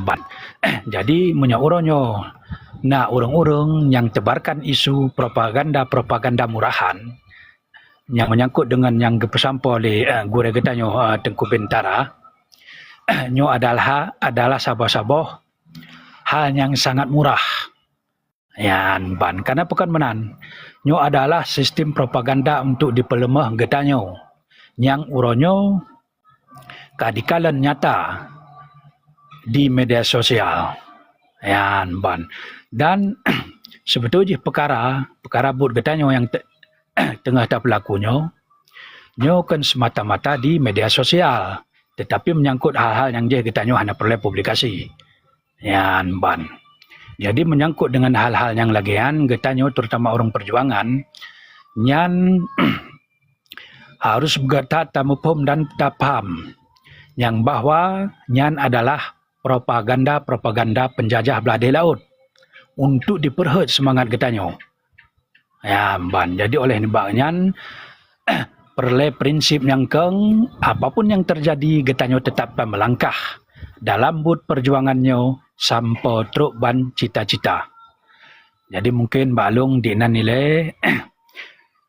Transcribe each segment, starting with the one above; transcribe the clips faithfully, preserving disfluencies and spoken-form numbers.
Ban. Jadi, meunyoe uroe nyoe na ureuëng-ureuëng nyang tebarkan isu propaganda-propaganda murahan nyang menyangkut dengan nyang geupeusampoe lé, eh, gurée geutanyoe, eh, Teungku Bintara, nyoe adalah, adalah saboh-saboh hal nyang sangat murah. Nyan ban, karena pakon meunan, nyoe adalah sistem propaganda untuk dipeuleumoh geutanyoe nyang uroe nyoe ka dikalon nyata di media sosial. Nyan ban. Dan seubeutôi jih peukara, peukara buet geutanyoe nyang te-, teungoh tapeulaku nyoe, nyoe kon semata-mata di media sosial, tetapi menyangkut hal-hal nyang jih geutanyoe hana peureulée publikasi. Nyan ban. Jadi, menyangkut dengan hal-hal nyang lagée nyan, geutanyoe, terutama ureuëng peujuangan, nyan harus beugata tamuphom dan tapaham nyang bahwa nyan adalah propaganda-propaganda penjajah blah deh laôt untuk dipeurhot seumangat geutanyoe. Ya, ban. Jadi, oleh nibak nyan, peureulée prinsip nyang keueng, apapun nyang teujadi, geutanyoe teutab tameulangkah dalam buet peujuangan nyoe sampoe trok ban cita-cita. Jadi, mungkin bak lôn di nan ilée,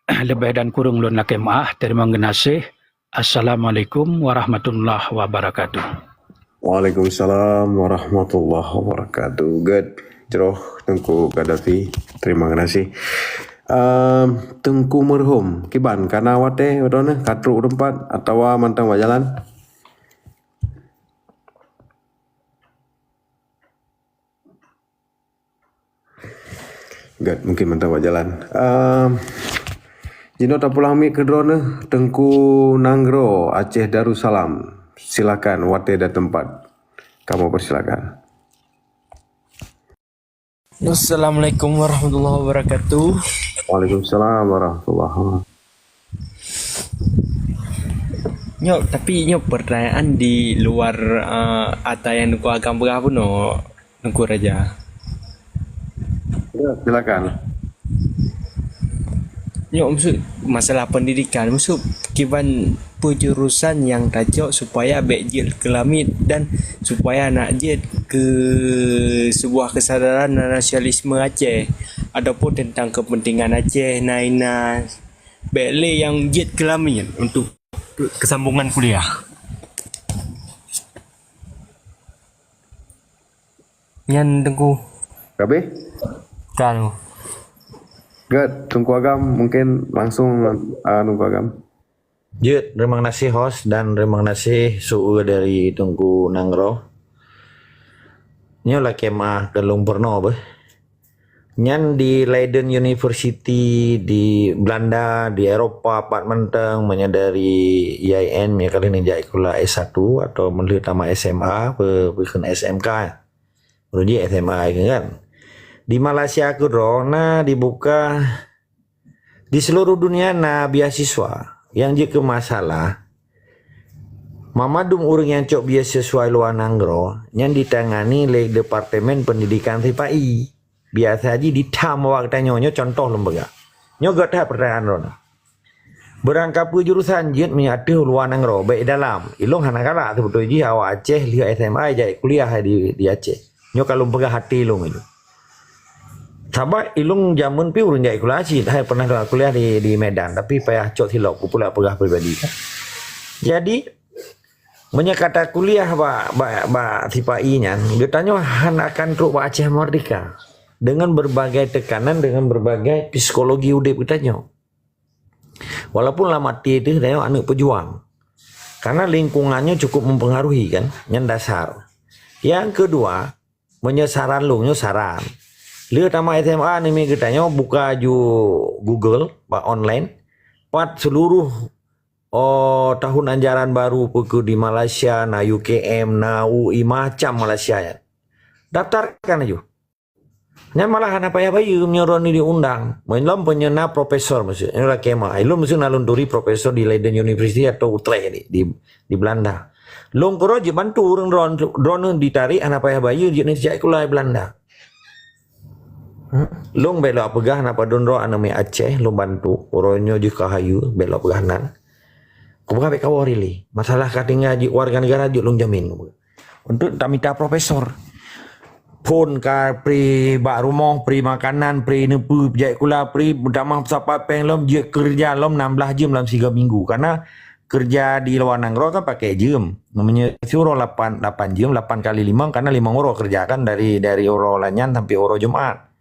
leubeh dan kureueng lôn lakée meuáh. Teurimong geunaséh. Assalamualaikum warahmatullahi wabarakatuh. Waalaikumsalam warahmatullahi wabarakatuh. Gét jroh Teungku Gaddafi. Terima kasih. Ehm, Teungku Meureuhom, kiban kana watée droeneuh ka trok u teumpat atawa mantong bak jalan? Gét, mungkin mantong bak jalan. Ehm, jinoe tapulang mic keu droeneuh, Teungku Nanggroe, Aceh Darussalam. Silakan, watée dan tempat. Kamoe persilakan. Assalamualaikum warahmatullahi wabarakatuh. Waalaikumsalam warahmatullahi wabarakatuh. Nyoe, tapi nyoe pertanyaan di luar, eh, ata nyang Teungku Agam peugah bunoe, Teungku Raja. Ya, silakan. Nyoe maksud masalah pendidikan, maksud kiban peue jurusan nyang tacok supaya bék jeuet keu lamiet dan supaya nak jeuet keu sebuah kesadaran nasionalisme Aceh ataupun tentang kepentingan Aceh, na inan. Bék lé nyang jeuet keu lamiet untuk kesambungan kuliah. Nyan Teungku. Ka habéh? Ka, Teungku. Gét, Teungku Agam, mungkin langsung, ah, Teungku Agam. Jeuet, terima kasih host dan terima kasih su'e dari Teungku Nanggroe. Nyoe lakée meuáh keu lôn peurunoe beuh. Nyan di Leiden University di Belanda, di Eropa pat mantong, meunyoe dari I A I N, meunyoe ka lheueh neujak sikula S satu atau meulheueh tamat S M A, pe-, peukheun S M K. Meunyoe jih S M A kan. Di Malaysia keudroe na dibuka, di seluruh dunia na beasiswa. Nyang jeuet keu masalah, mamandum ureuëng nyang cok beasiswa luwa nanggroe nyan ditangani lé Departemen Pendidikan sipa-i. Biasa jih ditam awak geutanyoe, nyoe contoh lôn peugah. Nyoe gét that pertanyaan droeneuh. Beurangkapeue jurusan jeuet meunyoe ateueh luwa nanggroe, bék dalam. Ilôn hana galak, seubeutôi jih awak Aceh lheueh S M A ijak kuliah di, di Aceh. Nyoe ka lôn peugah até lôn nyoe. Sabab ilôn jameun pih ureuëng jak kuliah cit, hai pernah kuliah di, di Medan, tapi payah cok silop, kupeulah peugah pribadi kan. Jadi, meunyoe ka takuliah bak, bak, bak sipa-i nyan, geutanyoe hana akan trok bak Aceh Merdeka. Dengan berbagai tekanan, dengan berbagai psikologi udeb geutanyoe. Walaupun lam até teuh tanyoe aneuëk peujuang. Karena lingkungannya cukup mempengaruhi kan, nyan dasar. Yang kedua, meunyoe saran lôn, nyoe saran. Lheueh tamat S M A, aneuk miet geutanyoe buka ju Google bak online, pat seluruh, oh, tahun ajaran baru peue keuh di Malaysia, na U K M, na U I, macam Malaysia nyan. Daftarkan aju. Nyan malah hana payah bayeue meunyoe droeneuh diundang. Meunyoe lom peue nyoe na profesor meuseue. Nyoe lakée meuáh. Ilôn meuseue na lôn turi profesor di Leiden University atau Utrecht di, di, di Belanda. Lôn keudroe jibantu ureuëng droe-, droeneuh ditarék hana payah bayeue jeuet neujak sikula di Belanda. Lôn bék lôn peugah na padub droe aneuk miet Aceh lôn bantu. Uroe nyoe jih ka hayeue, bék lôn peugah nan. Kupeugah bék kawoe really. Masalah ka tinggai jeuet warga negara jeuet lôn jamin. Untuk tamita profesor. Phon ka pri bak rumoh, pri makanan, pri neupeu, jai kula, pri meutamah sapat péng lom, jeuet keureuja lom enam belas jeuem lam sigoe minggu. Karena keureuja di luwa nanggroe kan pakai jeuem. Namanya siuroe lapan, lapan jeuem, lapan kali limong, karena limong uroe keureuja kan dari, dari uroe lanyan sampai uroe Jumat.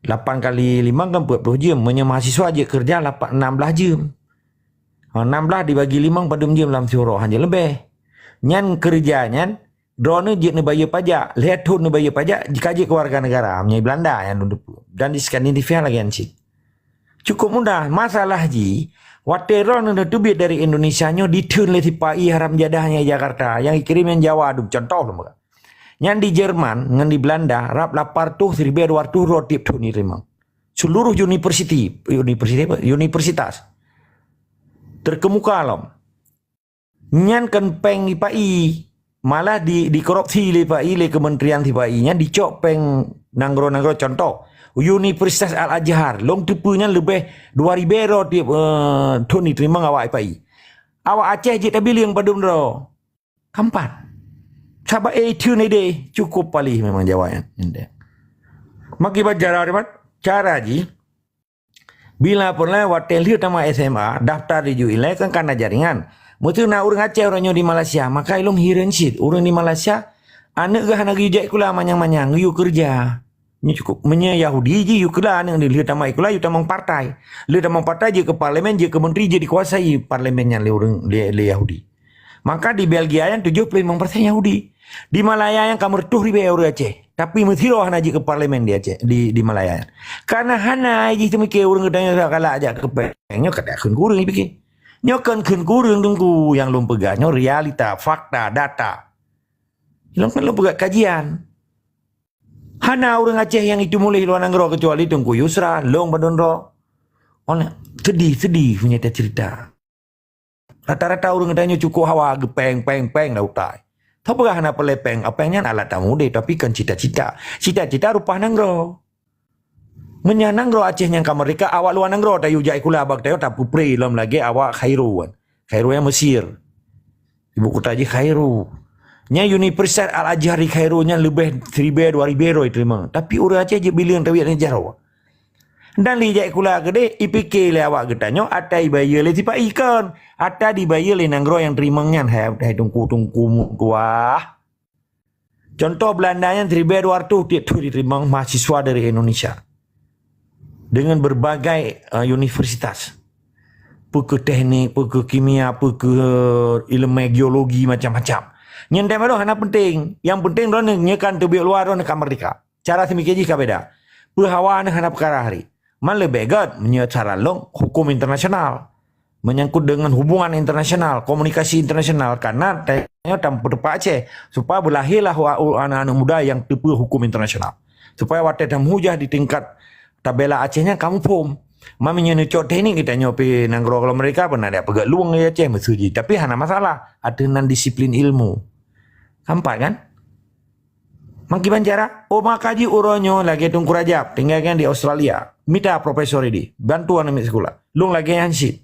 Lapan kali limong kan empat puluh jeuem. Meunyoe mahasiswa jeuet keureuja lapan, enam belas jeuem. Ha, enam belas dibagi limong padum jeuem lam siuroe, hana leubeh. Nyan keureuja nyan, droeneuh jeuet neubayeue pajak, lhèe thon neubayeue pajak, jika jeuet keu warga negara, meunyoe Belanda nyang lôn teupeue. Dan di Skandinavia lagèe nyan cit. Cukup mudah. Masalah jih, watèe droeneuh neuteubiet dari Indonesia nyoe ditheun lé sipa-i haram jadah nyang di Jakarta, nyang ikirém nyang Jawa dum, contoh lôn peugah. Nyan di Jerman ngon di Belanda rab lapan reutôh, siribèe dua reutôh droe tiep thon jiteurimong. Seluruh universiti, universiti apa? Universitas terkemuka lom. Nyan kon péng sipa-i, malah di, dikorupsi lé sipa-i, lé kementerian sipa-i. Nyan dicok péng nanggroe-nanggroe, contoh, Universitas Al-Azhar, lôn teupeue nyan leubeh dua ribèe droe tiep, eh, thon jiteurimong awak sipa-i. Awak Aceh jeuet tabiling padum droe? Ka empat. Sabab, eh, itu ni deh, cukup paléh memang Jawa nyan. Nyan deh. Maki bacara, cara jih, bila peureulèe watèe lheueh tamat S M A, daftar di U I L kan kana jaringan. Meuseu na ureueng Aceh uroe nyoe di Malaysia, maka ilôn hireuen cit. Ureueng di Malaysia, aneuk geuh hana geuyue jak sikula manyang-manyang, geuyue keureuja. Nyoe cukup. Meunyoe Yahudi jih, yue keula aneuk lheueh tamat sikula, yue tamong partai. Lheueh tamong partai, jeuet keu parlemen, jeuet keu menteri, jeuet dikuasai parlemen nyan lé ureueng, lé, lé Yahudi. Maka di Belgia nyan tujoh ploh limong persen Yahudi. Di Malaya nyan ka meureutôh ribèe ureueng Aceh. Tapi meusidroe hana jeuet keu parlemen di Aceh, di, di Malaya nyan. Karena hana jih teumike ureueng geutanyoe galak jak keu péng. Nyoe ka takheun keu ureueng jipike. Nyoe kon kheun keu ureueng, Teungku, nyang lôn peugah. Nyoe realita, fakta, data. Lôn, lôn peugah kajian. Hana ureueng Aceh nyang itu muléh luwa nanggroe keucuali Teungku Yusra, lôn padum droe. Ona, sedih, sedih punya cerita. Rata-rata ureueng geutanyoe cukup hawa geupéng, péng, péng lam utai. Tapeugah hana peureulèe péng, péng nyan alat tamudeh, tapi kon cita-cita. Cita-cita reupah nanggroe. Meunyoe nanggroe Aceh nyang ka meurdeka, awak luwa nanggroe tayue jak sikula bak tanyoe tapeupré lom lagèe awak Kairo kan. Kairo nyang Mesir. Ibu kota jih Kairo. Nyan Universitas Al-Azhar di Kairo nyan leubeh siribèe dua ribèe droe jiteurimong. Tapi ureueng Aceh jeuet bileung tabiet nyan jaroe. Dan lé jak sikula keudéh, ipike lé awak geutanyoe ata ibayeue lé sipa-i kon. Ata dibayeue lé nanggroe nyang teurimong nyan, hai, hai teungku-teungku meutuah. Contoh Belanda nyan siribèe dua reutôh tiep thon jiteurimong mahasiswa dari Indonesia. Dengan berbagai, eh, universitas. Peu keuh teknik, peu keuh kimia, peu keuh, eh, ileumèe geologi macam-macam. Nyan dèh hana penting. Nyang penting droeneuh nyoe kan teubiet luwa droeneuh ka meurdeka. Cara seumike jih ka beda. Peuhawa neuh hana peukara hari. Man leubeh gèt meunyoe cara lôn huköm internasional. Menyangkut dengan hubungan internasional, komunikasi internasional, karena tanyoe tapeuteupat Aceh, supaya beulahirlah wa-, u-, aneuk-aneuk muda nyang teupeue huköm internasional. Supaya watèe tameuhujah di tingkat tabela Aceh nyan ka muphom. Man meunyoe neucok teknik geutanyoe pi nanggroe kalau meurdeka pernah dak peugah lueng di Aceh meuseu jih. Tapi hana masalah, ateueh nan disiplin ilmu. Nampak kan? Makiban cara, oh maka jih uroe nyoe lagèe Teungku Rajab, tinggai kan di Australia. Mita profesor idi, bantu aneuk miet sikula. Lôn lagèe nyan cit.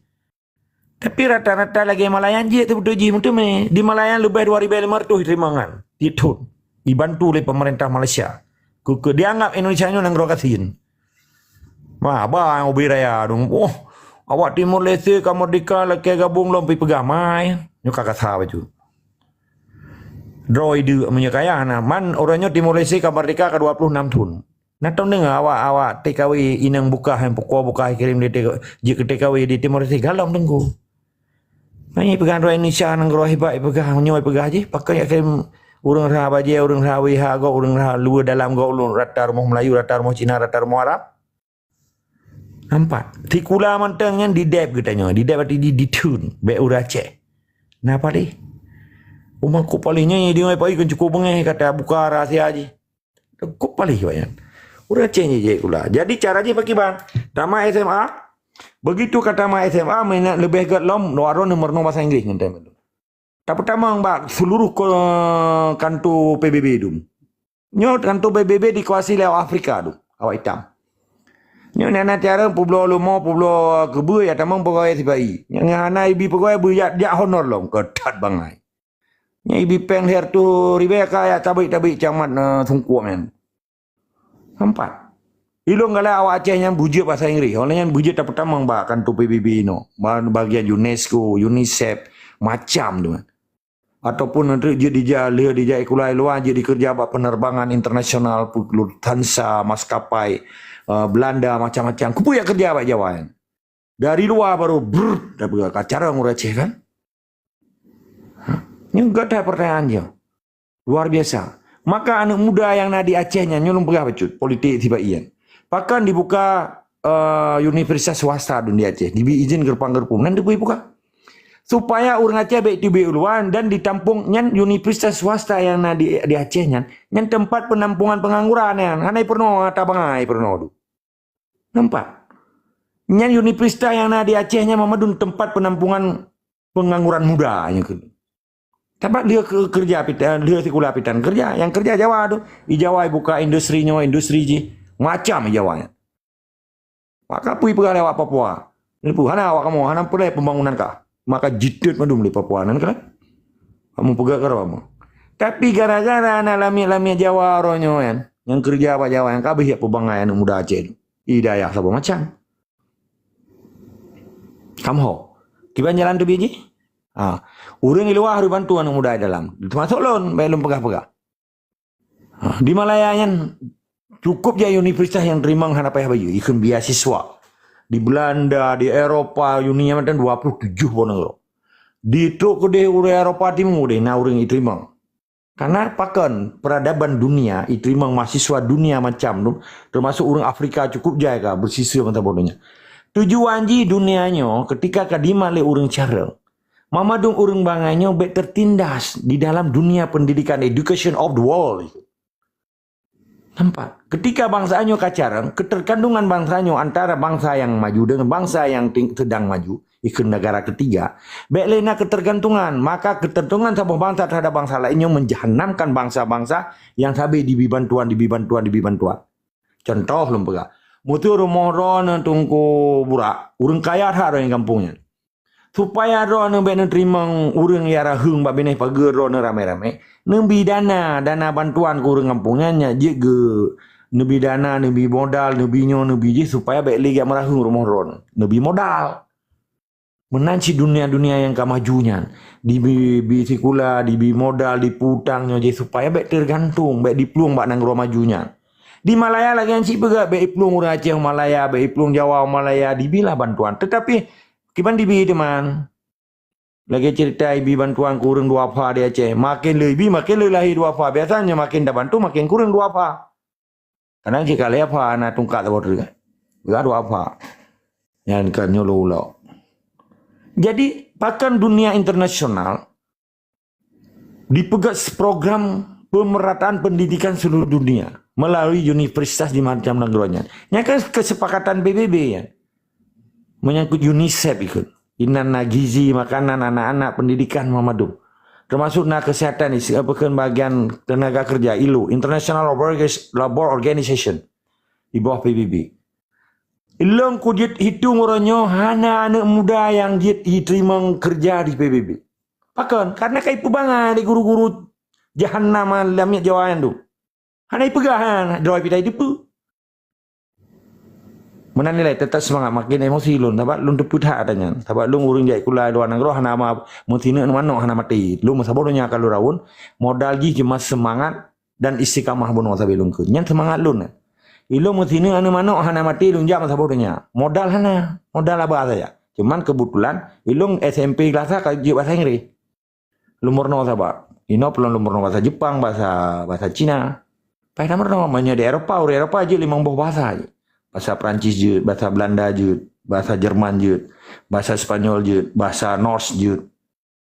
Tapi rata-rata lagèe Malaya jih teubeutôi jih meuteumé. Di Malaya leubeh dua ribèe limong reutôh jiteurimong nyan. Tiep thon. Dibantu lé pemerintah Malaysia. Keu, keu dianggap Indonesia nyoe nanggroe gasien. Wah, haba nyang ubé raya dong. Oh, awak Timor Leste ka meurdeka lakèe gabong lom pi peugah mai. Nyoe ka kasa bacut. Droe ideuk meunyoe kaya hana. Man uroe nyoe Timor Leste ka meurdeka ka dua puluh enam thon. Na tom deungoe awak-awak T K W inong bukah nyang pukon bukah kirém di T K W, jeuet keu T K W di Timor Leste galom Teungku. Nyan ipeugah droe Indonesia nanggroe hebat ipeugah, nyoe ipeugah jih, pakon jak kirém ureueng rha bajèe, ureueng rha W H gob, ureueng rha luwa dalam gob, ureueng rata rumoh Melayu, rata rumoh Cina, rata rumoh Arab. Nampak? Sikula mantong nyan didèp geutanyoe. Didèp arti di, ditheun bèk ureueng Aceh. Na paléh? Uma kok paléh nyan, deungoe paléh kon cukup beungèh kata buka rahsia jih. Kok paléh awak nyan? Ureueng Aceh jih jai sikula. Jadi cara jih pakiban? Tamat S M A, begitu ka tamat S M A, minat leubeh gèt lom, droeneuh meurunoe basa Inggris ngon teumèe. Tapeutamong bak seluruh ko-, kanto P B B dum. Nyoe kanto P B B dikuasai lé awak Afrika dum, awak itam. Nyoe na-na tiara peubloe leumo, peubloe keubeue, ya tamong peugawèe sipa-i. Nyang hana ibi peugawèe beujak, jak honor lom, keu that bangai. Nyang ibi péng lhèe reutôh ribèe ka jak tabek-tabek camat, eh, sungkôb nyan. Nampak? Ilôn galak awak Aceh nyan beujeuet basa Inggréh. Oleh nyan beujeuet tapeutamong bak kantor P B B inoe. Ba-, bagian UNESCO, UNICEF, macam tu kan. Ataupun nanti jeuet dijak, lheueh dijak sikula luwa, jeuet dikeureuja bak penerbangan internasional, Lufthansa, maskapai, eh, Belanda, macam-macam. Keupeue jak keureuja bak Jawa nyan? Dari luwa baru brrr, dah peugah ka carông ureueng Aceh kan? Ha? Nyoe gata pertanyaan jih. Luar biasa. Maka aneuk muda nyang na di Aceh nyan, nyoe lôn peugah bacut, politik sibak ian. Pakon dibuka, eh, universitas swasta dum di Aceh, dibi izin geureumpang-geureumpung, nan dibuka. Supaya ureueng Aceh bèk teubiet u luwa dan ditampung nyan universitas swasta nyang na di, di Aceh nyan, nyan teumpat peunampungan peungangguran nyan, hana peurunoe ata bangai peurunoe tu. Nampak? Nyan universitas nyang na di Aceh nyan mandum teumpat peunampungan peungangguran muda nyan keuh. Sabab lheueh ke-, keureuja pit-, eh, lheueh sikula pitan keureuja. Nyang keureuja Jawa tu, di Jawa buka industri nyoe, industri jih. Macam di Jawa nyan. Maka peue peugah lé awak Papua. Peue hana awak kamoe, hana peureulèe pembangunan kah. Maka jitot mandum lé Papua nan kan. Kamoe peugah keudroe kamoe. Tapi gara-gara na lamiet-lamiet Jawa uroe nyoe kan, nyang keureuja bak Jawa nyang ka abéh jak peubangai aneuk muda Aceh tu. Di dayah saboh macam. Kamoe ho. Kiban jalan teubiet jih? Ha. Ureueng di luwa harôh bantu aneuk muda di dalam. Teumasuk lôn, bèk lôn peugah-peugah. Ha. Di Malaya nyan cukup jak universitas nyang teurimong hana payah bayeue, ikheun beasiswa. Di Belanda, di Eropa, uni nyan mantong dua puluh tujoh boh nanggroe. Di trok keudeh ureueng Eropa Timur deh na ureueng iteurimong. Karena pakon peradaban dunia, iteurimong mahasiswa dunia macam tu, teumasuk ureueng Afrika cukup jai ka beusiseu mantong boh donya. Tujuan jih dunia nyoe ketika ka dimat lé ureueng carông, mandum ureueng bangai nyoe bèk tertindas di dalam dunia pendidikan, education of the world. Nampak? Ketika bansa nyoe ka carông, ketergantungan bansa nyoe antara bansa nyang maju dengan bansa nyang ting-, sedang maju, ikheun negara ketiga, bèk lé na ketergantungan. Maka ketergantungan saboh bansa terhadap bansa laén nyoe menjahannamkan bansa-bansa nyang sabe dibi bantuan, dibi bantuan, dibi bantuan. Contoh lôn peugah, meuseu rumoh droeneuh Teungku Burak, ureueng kaya that droeneuh gampông nyan. Supaya droeneuh bèk neuteurimong ureueng nyang raheueng bak binéh pageue droeneuh ramé-ramé, neubi dana, dana bantuan keu ureueng gampông nyan, nyan jeuet geu-, neubi dana, neubi modal, neubi nyoe, neubi jih, supaya bèk lé jak meuraheueng rumoh droeneuh. Neubi modal. Meunan cit dunia-dunia nyang ka maju nyan. Dibi, bi sikula, dibi modal, dipiutang nyoe jih, supaya bèk teugantung, bèk diplueng bak nanggroe maju nyan. Di Malaya lagèe nyan cit peugah, bèk iplueng ureueng Aceh u Malaya, bèk iplueng Jawa u Malaya, dibilah bantuan. Tetapi, kiban dibi teuma. Lagèe cerita ibi bantuan keu ureueng duafa di Aceh. Makin lé ibi, makin lé lahé duafa. Biasanya makin tabantu, makin kureueng duafa. Kadang cit ka lhèe afa na tungkat saboh teuk. Ka duafa. Nyan kan nyoe lôn ulok. Jadi, pakon dunia internasional dipeugah program pemerataan pendidikan seluruh dunia melalui universitas di macam nanggroe nyan. Nyan kan kesepakatan P B B nyan. Menyangkut UNICEF ikheun. Inan na gizi, makanan, anak-anak, pendidikan, mandum. Termasuk na kesehatan, isi-, apa kheun bagian tenaga kerja, ILO, International Labor Orga-, Labor Organization, di bawah P B B. Ilôn kujeuet hitong uroe nyoe hana aneuk muda nyang jeuet jiteurimong keureuja di P B B. Pakon? Karena ka ipeubangai lé guru-guru jahannam lamiet Jawa nyan tu. Hana ipeugah, ha, droe pih that iteupeue. Meunan ilèe, teutap seumangat, makin emosi lôn, sabab lôn teupeue that ata nyan. Sabab lôn ureueng jak sikula luwa nanggroe hana ma-, meusineuk manok hana maté. Lôn meusaboh donya ka lôn rawon, modal jih cuma seumangat dan istiqamah bunoe sabe lôn kheun. Nyan seumangat lôn. Ilôn meusineuk aneuk manok hana maté lôn jak meusaboh donya. Modal hana, modal haba saja. Cuman keubeutulan ilôn S M P kelas sa ka jeuet basa Inggris. Lôn meurunoe saba. Inoe peulom lôn meurunoe basa Jepang, basa, basa Cina. Paih na meurunoe, meunyoe di Eropa, ureueng Eropa jeuet limong boh basa jeuet. Basa Perancis jeuet, basa Belanda jeuet, basa Jerman jeuet, basa Spanyol jeuet, basa Norse jeuet.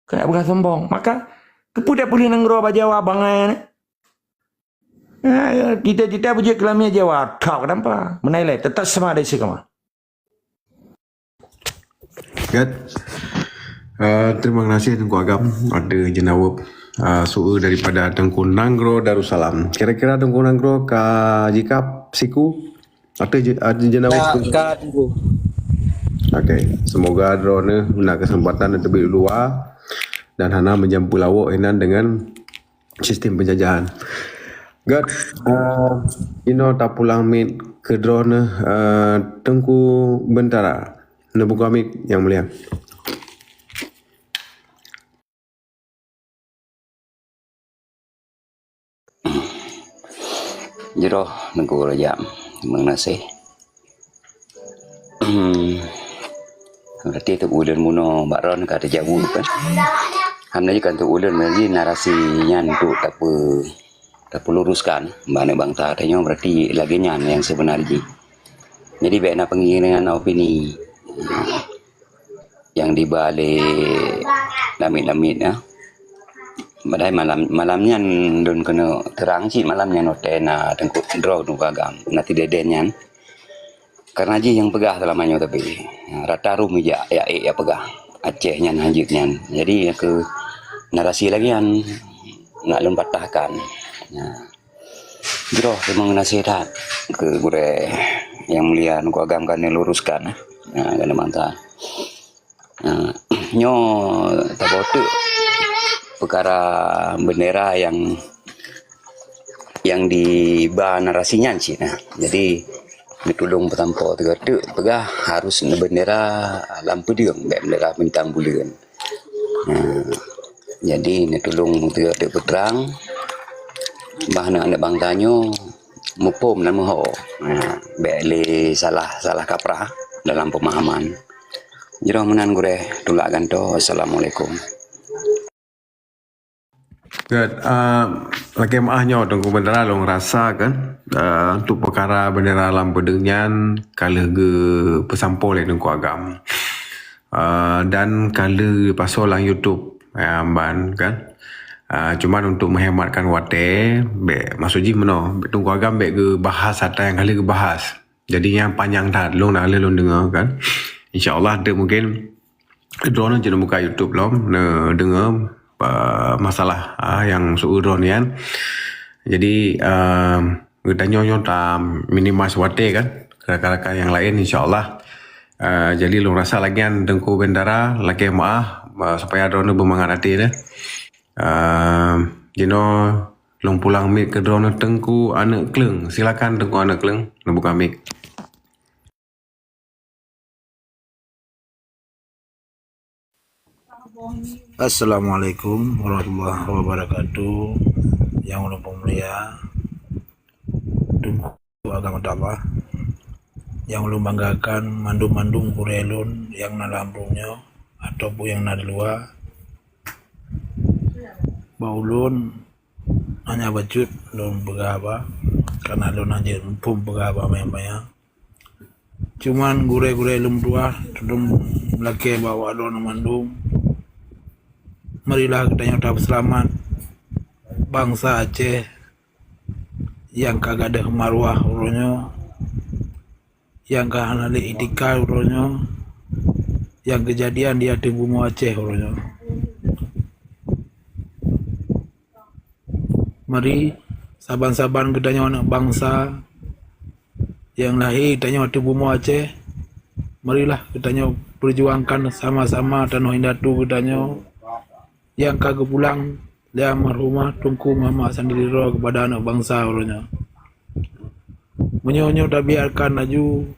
Keuneuk peugah sombong. Maka, keupeue dak peuleueh nanggroe bak Jawa bangai nyan? Ah, ya, cita-cita beujeuet keu lamiet Jawa, that keudampa. Meunan ilèe, teutap sama ada istiqamah. Good. Eh, terima kasih Teungku Agam ada jeunaweueb, eh, soe daripada Teungku Nanggroe Darussalam. Kira-kira Teungku Nanggroe ka jikab siku atau je-, ada jeunaweueb Ka, siku? Ka, Teungku. Okey, semoga droeneuh na kesempatan teubiet u luwa. dan hana meujampu lawok inan deungon sistem penjajahan. Gét, eh, inoe tapulang miet keu droeneuh, eh, Teungku Bentara. Neubuka mic, Yang Mulia. Jroh Teungku Rajab, meunaséh. Berarti teuk ulôn bunoe bak droen ka teujaweueb kan? Alhamdulillah kan teuk ulôn, berarti narasi nyan untuk tape-, tapeluruskan bak aneuk bansa tanyoe, berarti lagée nyan nyang seubeuna jih. Jadi bék na pengiringan opini nyang diba lé lamiet-lamiet, ya. Padahai malam, malam nyan lôn keuneuk terang cit, malam nyan watée na teungku droe teungku agam, na tideden nyan. Karena jih nyang peugah seulama nyoe tapi, rata rum ijak, ya, ék ya peugah. Aceh nyan hanjeuet nyan. Jadi nyang keu narasi lagée nyan nak lôn patahkan. Nah. Jroh teuma meunaséh that keu gurée nyang mulia, nungku agam ka neuluruskan, eh, keuneuk bansa. Eh, nyoe taboh teuk peukara bendera nyang, nyang diba narasi nyan cit, nah. Jadi, neutulông peusampoe teuga teuk peugah harus bendera lam peudeueng, bék bendera bintang buleuen. Nah, jadi neutulông teuga teuk peutrang, bah aneuk-aneuk bansa nyoe muphom dan meuho. Nah, bék lé salah, salah kaprah dalam pemahaman. Jroh meunan gurée, tulak gantoe. Assalamualaikum. Good. Ah, lakée meuáh nyoe Teungku Bendera, lôn rasa kan, ah, untuk peukara bendera lam peudeueng nyan ka lheueh geupeusampoe lé Teungku Agam. Ah, dan ka lheueh pasoe lam YouTube, ya, ban kan. Ah, cuman untuk meuhematkan watée, bék, maksud jih meunoe, Teungku Agam bék geubahas atra nyang ka lheueh geubahas. Jadi nyang panyang that, lôn na lheueh lôn deungoe kan. Insya Allah, deuh mungkin droeneuh jeuet buka YouTube lom, neudeungoe, ah, masalah, ah, nyang seueu droeneuh nyan. Jadi, ah, geutanyoe nyoe ta minimize watée kan, rakan-rakan nyang laén insya Allah. Ah, jadi lôn rasa lagée nyan Teungku Bendera, lakée meuáh, ah, supaya droeneuh beumangat até deh. Ah, jinoe lôn pulang mic keu droeneuh Teungku Aneuk Kleueng. Silakan Teungku Aneuk Kleueng, neubuka mic. Assalamualaikum warahmatullahi wabarakatuh. Nyang ulôn peumulia, Teungku agama Allah. Nyang ulôn banggakan mandum-mandum gurée lôn nyang na lam rueng nyoe ataupun nyang na di luwa. Bak ulôn hanya bacut lôn peugah haba, karena lôn hana jeuet muphom peugah haba manyang-manyang. Cuman gurée-gurée lôn meutuah, lôn lakée bak awak droeneuh mandum, marilah geutanyoe tapeuseulamat bansa Aceh nyang ka gadôh maruah uroe nyoe, nyang ka hana lé itika uroe nyoe, nyang keujadian di ateueh bumoe Aceh uroe nyoe. Mari, saban-saban geutanyoe aneuk bansa nyang lahé tanyoe ateueh bumoe Aceh, marilah geutanyoe peujuangkan sama-sama tanoh indatu geutanyoe nyang ka geupulang lé almarhumah Teungku Muhammad Hasan Diri Droe keupada aneuk bansa uroe nyoe. Meunyoe nyoe tabiarkan laju,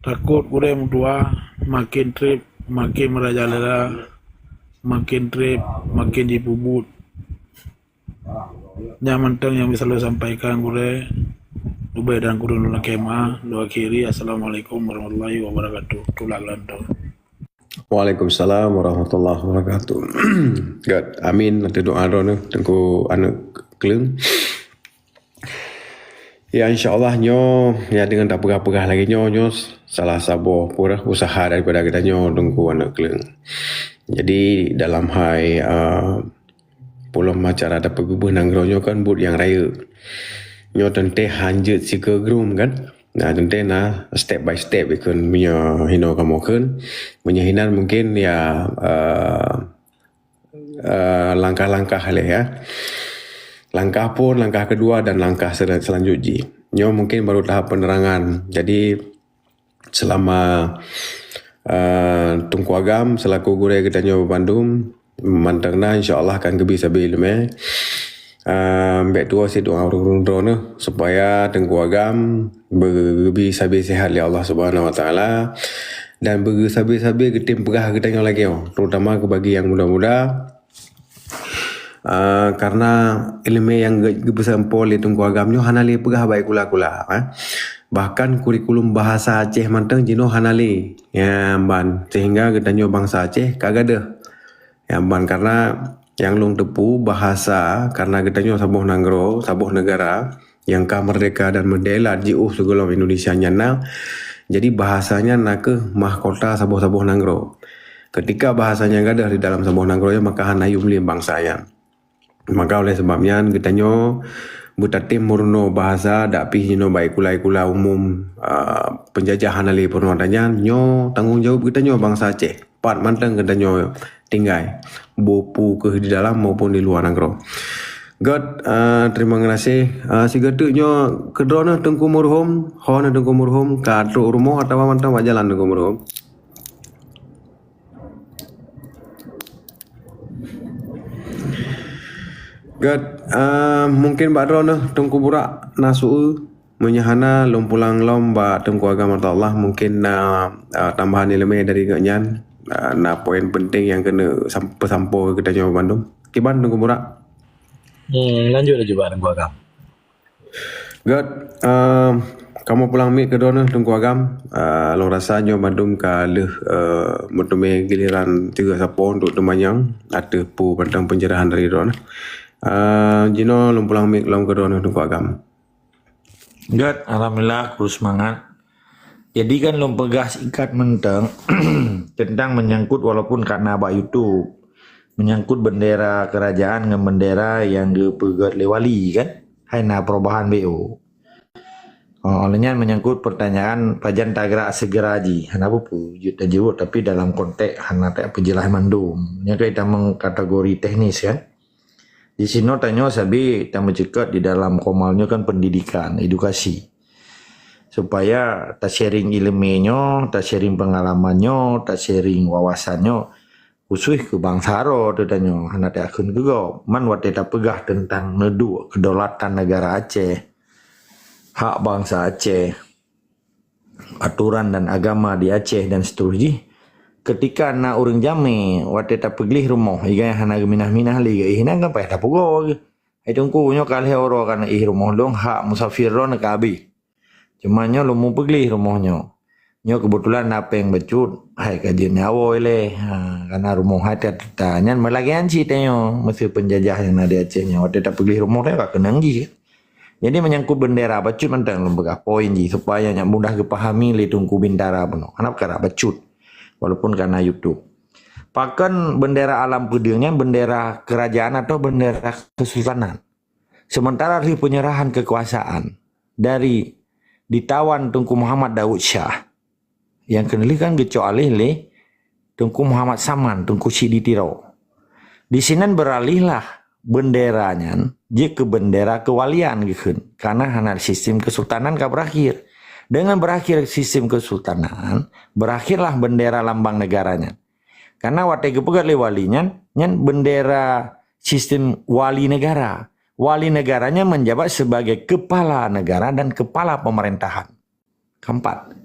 takot gurée meutuah, maken treb, maken meurajalela, maken treb, maken jipeubuet. Nyan mantong nyang bisa lôn sampaikan gurée. Leubeh dan kureueng lôn lakée meuáh. Lôn akhiri. Assalamualaikum warahmatullahi wabarakatuh. Tulak gantoe. Waalaikumsalam warahmatullahi wabarakatuh. Good. Amin. Nanti doa droeneuh Teungku Aneuk Kleueng. Ya, insya Allah nyoe, ya, deungon tapeugah-peugah lagée nyoe, nyoe salah saboh pura usaha daripada geutanyoe Teungku Aneuk Kleueng. Jadi dalam hai, ah, polom acara tapeugeubeuh nanggroe nyoe kan buet nyang rayeuk. Nyoe teuntée hanjeuet sikeue grum kan. Nah, teuntée na step by step ikon meunyoe hinoe kamoe kheun. Meunyoe hinan mungkin ya, eh, eh, langkah-langkah lé ya. Langkah phôn, langkah keudua dan langkah sel-, seulanjut jih. Nyoe mungkin baru tahap penerangan. Jadi seulama, eh, Teungku Agam selaku gurée geutanyoe bandum, Mantong na, insya Allah kan geubi sabe ileumèe. Ah, bèk tuwoe sit doa ureueng droeneuh supaya Teungku Agam geubi sabe sehat lé Allah Subhanahu Wa Taala dan beusabe-sabe geutem peugah geutanyoe lagèe nyoe, terutama keu bagi nyang muda-muda. Ah, karena ileumèe nyang ge-, geupeusampoe lé Teungku Agam nyoe hana lé peugah bak sikula-sikula, eh. Bahkan kurikulum bahasa Aceh mantong jinoe hana lé. Ya, ban sehingga geutanyoe bansa Aceh ka gadôh. Ya, ban karena nyang lôn teupeu bahasa, karena geutanyoe saboh nanggroe, saboh negara nyang ka merdeka dan merdeka jiôh sigohlom Indonesia nyan na. Jadi bahasa nyan nakeuh mahkota saboh-saboh nanggroe. Ketika bahasa nyan gadôh di dalam saboh nanggroe nyan, maka hana yum lé bansa nyan. Maka oleh sebab nyan geutanyoe beutatem meurunoe bahasa dak pih jinoe bak sikula-sikula umum, ah, penjajah hana lé peurunoe ata nyan, nyoe tanggong jaweueb geutanyoe bansa Aceh. Pat mantong geutanyoe tinggai, boh peue keuh di dalam maupun di luwa nanggroe. Göt, ah, terima kasih. Ah, sigoe teuk nyoe keudroe nyoe Teungku Meuruhom, ho nyoe Teungku Meuruhom ka trok rumoh atawa mantong bak jalan Teungku Meuruhom? Göt, ah, mungkin bak droeneuh Teungku Burak na su-, meunyoe hana lôn pulang lom bak Teungku Agam, Allah mungkin na, ah, tambahan ileumèe dari gobnyan, ah, na poin penting nyang keuneuk sam-, peusampoe keu geutanyoe bandum. Kiban Teungku Burak? Hmm, lanjut laju bak Teungku Agam. Göt, ehm, kamoe pulang mic keudroe nyoe Teungku Agam. Eh, lôn rasa nyoe bandum ka lheueh, eh, meuteumé giliran tiga sapo untuk teumanyong ateueh peue mantong pencerahan dari droeneuh. Eh, jinoe lôn pulang mic lom keudroe nyoe Teungku Agam. Göt, alhamdulillah, kru seumangat. Jadi kan lôn peugah singkat mantong tentang menyangkut walaupun ka na bak YouTube, menyangkut bendera kerajaan ngon bendera nyang geupeugöt lé wali kan, hai na perubahan B O. Oh, oleh nyan menyangkut pertanyaan pajan tagerak segera jih, hana peue-peue jeuet tajaweueb, tapi dalam konteks hana tapeujeulaih mandum. Nyan kan tamong kategori teknis kan. Di sinoe tanyoe sabe tameuceukat di dalam komal nyoe kan pendidikan, edukasi. Supaya ta-sharing ileumèe nyoe, ta-sharing pengalaman nyoe, ta-sharing wawasan nyoe, khusus keu bansa droe teuh tanyoe, hana takheun keu gob. Man watèe tapeugah teuntang neuduek kedaulatan negara Aceh, hak bansa Aceh, atoran dan agama di Aceh dan seterusnya. Ketika na ureueng jamé, watèe tapeugleh rumoh, igai hana geuminah-minah lé geuih, nyan kan payah tapeugoe geuh. Hai Teungku, nyoe ka lhèe uroe ka neuéh rumoh lôn, hak musafir droeneuh ka abéh. Cuma nyoe lôn meupeugleh rumoh nyoe. Nyoe keubeutulan na péng bacut, hai ka jeuet nyawoe lé. Ha, kana rumoh hai teuta nyan meulagèe nyan cit tanyoe, meuseu peunjajah nyang na di Aceh nyoe, watèe tapeugleh rumoh tanyoe ka keunong jih. Jadi menyangkut bendera bacut mantong lôn peugah poin jih supaya nyak mudah geupahami lé Teungku Bintara bunoe. Hana peukara bacut. Walaupun kana YouTube. Pakon bendera Alam Peudeueng nyan bendera kerajaan atau bendera kesultanan? Sementara lheueh penyerahan kekuasaan dari ditawan Teungku Muhammad Daud Shah, nyang keuneulheueh kan geucok alèh lé Teungku Muhammad Saman, Teungku Chik di Tiro. Di sinan beuralihlah bendera nyan jeuet keu bendera keuwalian geukheun, karena hana sistem kesultanan ka beurakhir. Dengan berakhir sistem kesultanan, berakhirlah bendera lambang negara nyan. Karena watèe geupeugöt lé wali nyan, nyan bendera sistem wali negara. Wali negara nyan menjabat sebagai kepala negara dan kepala pemerintahan. Keempat,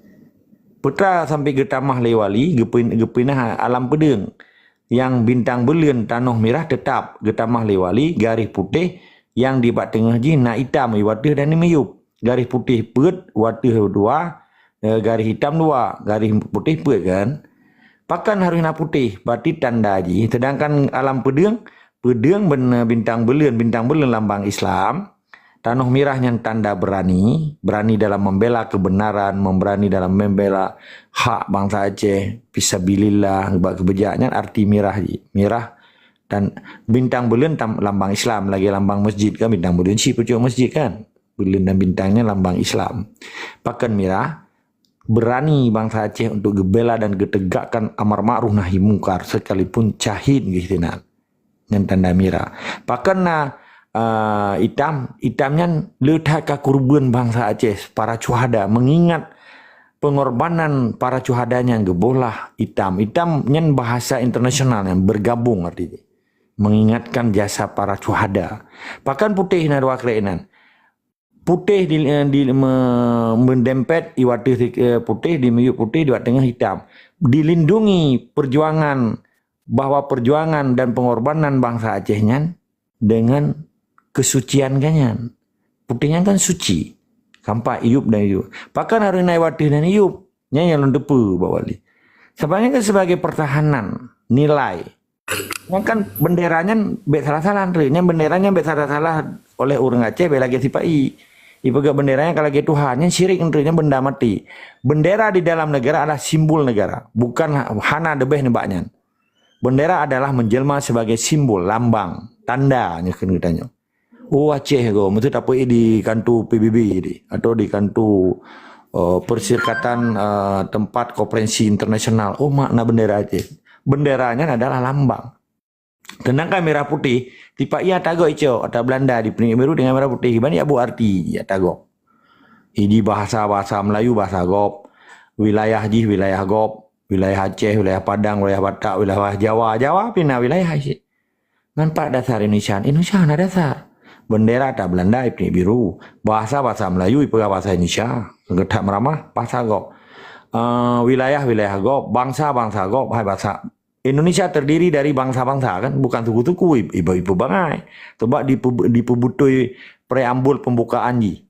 peue teuma sampoe geutamah lé wali, geupin-, geupinah Alam Peudeueng. Nyang bintang buleuen tanoh mirah teutap geutamah lé wali, garéh putéh nyang di bak teungoh jih na itam iwateuh dan miyueb. Garéh putéh peuet wateuh dua, eh, garéh itam dua, garéh putéh peuet kan. Pakon harôh na putéh, berarti tanda jih. Sedangkan Alam Peudeueng, peudeueng ben-, bintang buleuen, bintang buleuen lambang Islam. Tanoh mirah nyan tanda beurani, beurani dalam membela kebenaran, memberani dalam membela hak bansa Aceh, fisabilillah, bak keubeujakan nyan arti mirah jih. Mirah dan bintang buleuen tam-, lambang Islam, lagèe lambang masjid kan, bintang buleuen cit pucôk masjid kan. Buleuen dan bintang nyan lambang Islam. Pakon mirah, beurani bansa Aceh untuk geubela dan geutegakkan amar ma'ruf nahi mungkar sekalipun syahid geuh sinan. Nyan tanda mirah. Pakon na, eh, itam, itam nyan le that ka keureubeuen bansa Aceh, para syuhada, mengingat pengorbanan para syuhada nyan geuboh lah itam. Itam nyan bahasa internasional nyan bergabung arti jih. Mengingatkan jasa para syuhada. Pakon putéh na dua krek nan. Putéh di, eh, di me, meudempet iwat teuh, eh, putéh, di miyueb putéh, di iwat teungoh itam. Dilindungi perjuangan, bahwa perjuangan dan pengorbanan bangsa Aceh nyan dengan kesucian geuh nyan. Putéh nyan kan suci. Sampai iyueb dan iyueb. Pakon harôh na iwat teuh dan iyueb? Nyan nyang lôn teupeue, Pak Wali. Sebenarnya kan sebagai pertahanan nilai. Nyan kan bendera nyan bèk salah-salah, Andre. Nyan bendera nyan bèk salah-salah oleh ureueng Aceh, bèk lagèe sipa-i. Ipeugah bendera nyan ka lagèe Tuhan. Nyan syirik, Andre. Nyan benda mati. Bendera di dalam negara adalah simbol negara. Bukan ha-, hana leubeh nibak nyan. Bendera adalah menjelma sebagai simbol, lambang, tanda nyoe kheun geutanyoe. Oh, Aceh ko, meusti tapeuék di kantor P B B di, atau di kantor, eh, Perserikatan, eh, Tempat Konferensi Internasional. Oh, makna bendera Aceh. Bendera nyan adalah lambang. Sedangkan merah putih, sipa-i ata gob icok, ata Belanda di peunikmit biru dengan merah putih. Ban jak buet arti ata gob. Jadi bahasa-bahasa Melayu, bahasa gob. Wilayah jih, wilayah gob. Wilayah Aceh, wilayah Padang, wilayah Batak, wilayah Jawa. Jawa pih na wilayah cit. Ngon pat dasar Indonesia? Indonesia na dasar. Bendera ata Belanda ipeunikmit biru. Bahasa, bahasa Melayu ipeugah bahasa Indonesia. Geutak meuramah, bahasa gob. Eh, wilayah, wilayah gob. Bangsa, bangsa gob. Hai bahasa. Indonesia terdiri dari bangsa-bangsa kan, bukan suku-suku, ip-, ip-, ipeubangai. Sebab dipe-, dipeubutôi preambul pembukaan jih.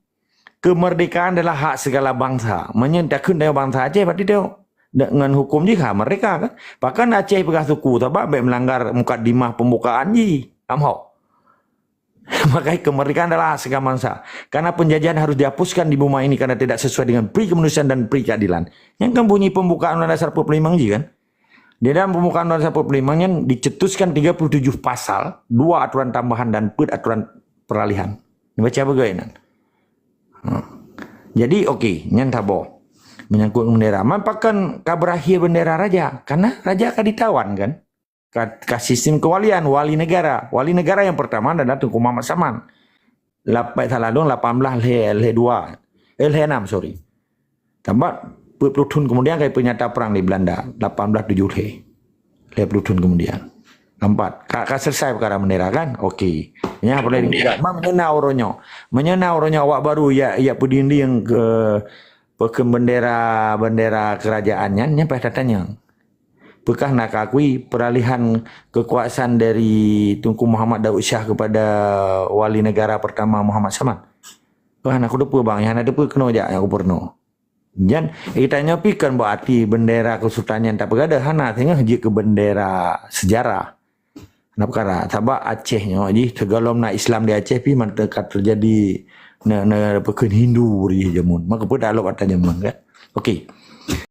Kemerdekaan adalah hak segala bangsa. Meunyoe takheun tanyoe bangsa Aceh, berarti tanyoe de-, ngon huköm jih ka merdeka kan? Pakon Aceh peugah suku, sabab bèk melanggar mukadimah pembukaan jih. Am hok. Makanya kemerdekaan adalah hak segala bangsa. Karena penjajahan harus dihapuskan di bumi ini karena tidak sesuai dengan pri kemanusiaan dan pri keadilan. Nyan kan bunyi pembukaan Undang-Undang Dasar empat puluh lima jih kan? Di dalam pembukaan Undang-Undang Dasar empat puluh lima nyan dicetuskan tiga puluh tujuh pasal, dua aturan tambahan dan peuet aturan peralihan. Baca beugöt nyan. Ha. Jadi, okey, nyan saboh. Menyangkut bendera. Man pakon ka berakhir bendera raja? Karena raja ka ditawan kan? Ka, ka sistem kewalian, wali negara. Wali negara yang pertama adalah Teungku Muhammad Saman. Lap-, salah lôn, lapan belas lhèe, lhèe dua. Eh, lhèe enam, sorry. Sabab peuet puluh thon kemudian ka ipeunyata perang di Belanda, lapan belas tujuh lhèe. Lhèe puluh thon kemudian. Nampak? Ka, ka selesai perkara bendera kan? Okey. Nyan boleh dipeugah. Meunyoe na uroe nyoe. Meunyoe na uroe nyoe awak baru jak, jak peudinding keu, peukheun bendera, bendera kerajaan nyan, nyan payah tatanyong. Peukah na ka akui peralihan kekuasaan dari Teungku Muhammad Daud Shah kepada Wali Negara pertama Muhammad Saman? Wah, hana kuteupeue bang, hana teupeue keunoe jak nyang gubernur. Jan, geutanyoe pih kan berarti bendera kesultanan nyan tapeugah hana, singoh jeuet keu bendera sejarah. Hana peukara, sabab Aceh nyoe jih, sigohlom na Islam di Aceh pih mantong ka teujadi na, na peukheun Hindu jih jameun. Maka peue dak lop ata jameun kan? Okey.